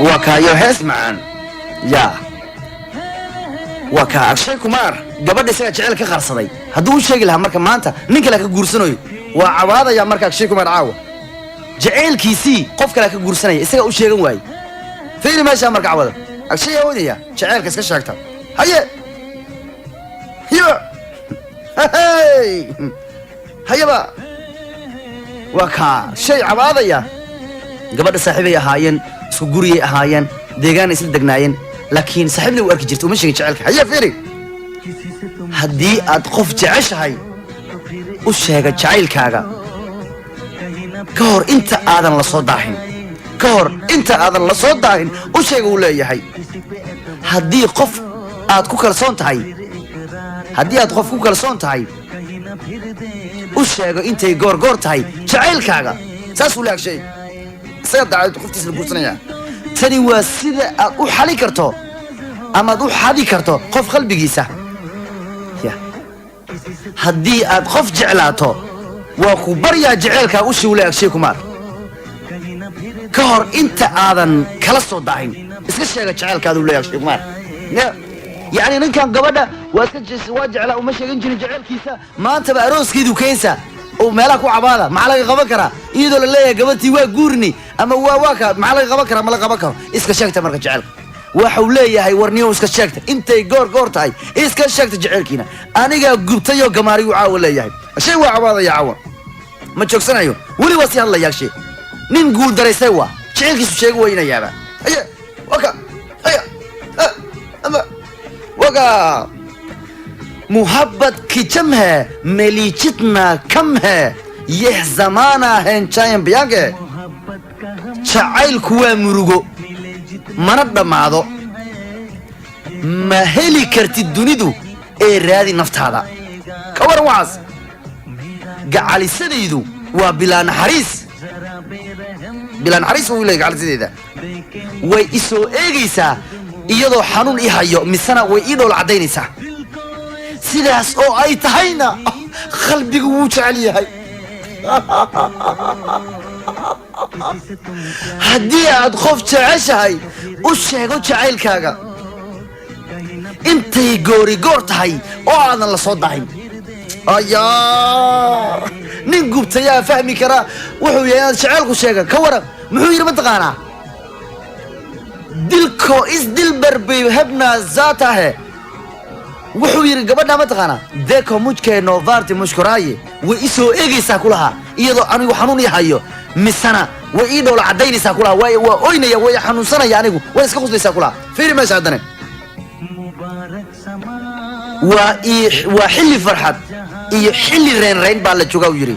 Waa kaayo hees macaan ya. Waa kaa Akshay Kumar, gabadha isaga jecel ka qarsaday. Hadduu u sheegi lahaa, marka maanta nin kale ka guursanayo. Waa cabaadaya marka Akshay Kumar caawa, jaceylkiisii qof kale ka guursanaya, isaga u sheegan waaye. Fiiri meeshaa marka cawada Akshay yaa oynaya. Jaceylka iska sheegta. Haye, yo hey, hayaba, waa kaa shay cabaadaya. Gabadha saaxiibay ahaayeen, isku guriyay ahaayeen, deegaanay isla degnaayeen, laakiin saaxiibna u arki jirta, uma sheegin jaceylka. Haye, fiiri, haddii aad qof jeceshahay, u sheega jacaylkaaga ka hor inta aadan la soo daahin. Ka hor inta aadan la soo daahin u sheega, uu leeyahay. Haddii qof aad ku kalsoon tahay, haddii aad qof ku kalsoon tahay, u sheego intay goorgoor tahay jacaylkaaga. Saasuu le Akshay, isaga dacay qoftiisa la guursanaya. Tani waa sida aad u xali karto ama aad u xadi karto qof qalbigiisa ya. Haddii aad qof jeclaato, waa ku baryaa jaceylkaa u shiwle Akshay Kumar. Ka hor inta aadan kala soo daahin, iska sheega jaceylkaadu, leeyahay Akshay Kumar. Ya. Yacni ninkan gabadha waa iska waa jeclaa, uma sheegan jirin jaceylkiisa. Maantaba arooskeedu keensa oo meelaha ku cabaada, maxaa laga qaban karaa? Iyadoo la leeyahay gabartii waa guurni ama waa ka, maxaa laga qaban karaa? Ma la qaban karo. Iska sheegta marka jaceylka, waxau leeyahay. Warniyow, iska sheegta intay goor goor tahay, iska sheegta jaceylkiina. Anigaa gubtayoo gamaariyuu caawa leeyahay. Shay waa cabaadaya caawa, ma joogsanayo, weli waa sii hadlaya. Shay nin guul daraystay waa jaceylkiisu sheegi weynayaaba. Haye, waka haya ama waka मोहब्बत की जम है, मिली जितना कम है, यह जमाना है champion. Jacaylku waa murugo, mana dhammaado. Ma heli kartid dunidu ee raadi naftaada. Ka waran waxaas? Gacalisadaydu waa bilaa naxariis, bilaa naxariis uu leeyahay. Gacalisadeyda way isoo eegaysaa iyadoo xanuun i hayo, misena way ii dhool caddaynaysaa. Sidaas oo ay tahayna, qalbigu wuu jecel yahay. Haddii aad qof jeceshahay, u sheego jacaylkaaga intay goori goor tahay oo aadan la soo dahin. Ayaa nin gubtayaa fahmi karaa wuxuu yahay inaad jaceylku sheega. Ka waran, muxuu yidhi mataqaanaa? दिल को इस दिलबर पे hebna zaatahe. Wuxuu yidhi gabadha mataqaanaa, देखो मुझके novarti mushkuraaye. Way isoo eegaysaa kulahaa iyadoo anigu xanuun ii hayo, misana way ii dhoola caddaynaysaa kulahaa. Waa oynaya, way xanuunsanaya, anigu way iska quslaysaa kulahaa. Fiiri meesha haddane, waa xilli farxad iyo xilli reynreyn baa la joogaa, uu yidhi.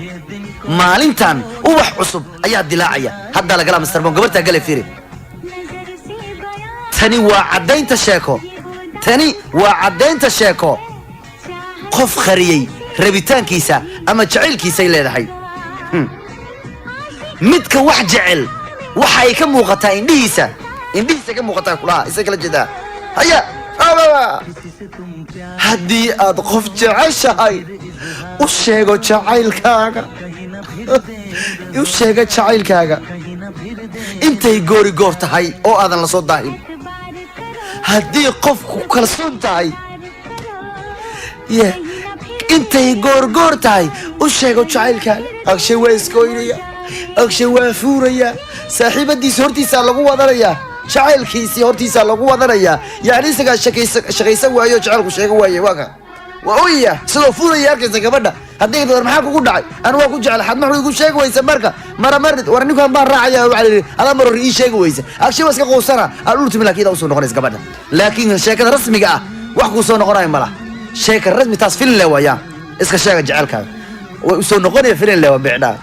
Maalintan ubax cusub ayaa dilaacaya. Haddaa lagala Mr. Bon gabartaa gale. Fiiri, tani waa caddaynta sheeko, tani waa caddaynta sheeko qof qariyey rabitaankiisa ama jacaylkiisay leedahay. Midka wax jecel waxa ay ka muuqataa indhihiisa, indhihiisa ka muuqataa kulaha, isay kala jeedaa. Haya ababa, haddii aad qof jeceshahay, u sheego jacaylkaaga, u sheego jacaylkaaga intay goori goor tahay oo aadan la soo daahin. Haddii qofku kalsoon tahay ye, intay goorgoor tahay u sheego jacaylkaaga. Akshay waa iskoynaya, Akshay waa fuuraya, saaxiibadiisa hortiisaa lagu wadanayaa, jacaylkiisii hortiisaa lagu wadanayaa. Yacni isagaa shaqaysan waayo, jacaylku sheega waaye. Waa ka waa oyya isagoo fuuraya arkaysa gabadha. Haddii war maxaa kugu dhacay? Anu waa ku jecel xad maxuu igu sheegi weysa? Marka mara war ninkan baan raacaya, waxaa la yidhi adaa mar hore ii sheegi weysa. Akshay waa iska quusana aan ultimi, laakiin idaa usoo noqonaysa gabadha. Laakiin sheekada rasmiga ah wax kuu soo noqonayo malaha. Sheeka rasmi taas filin le waaya. Iska sheega jaceylkaaga, way usoo noqonaya, filin le waa bicdhaa.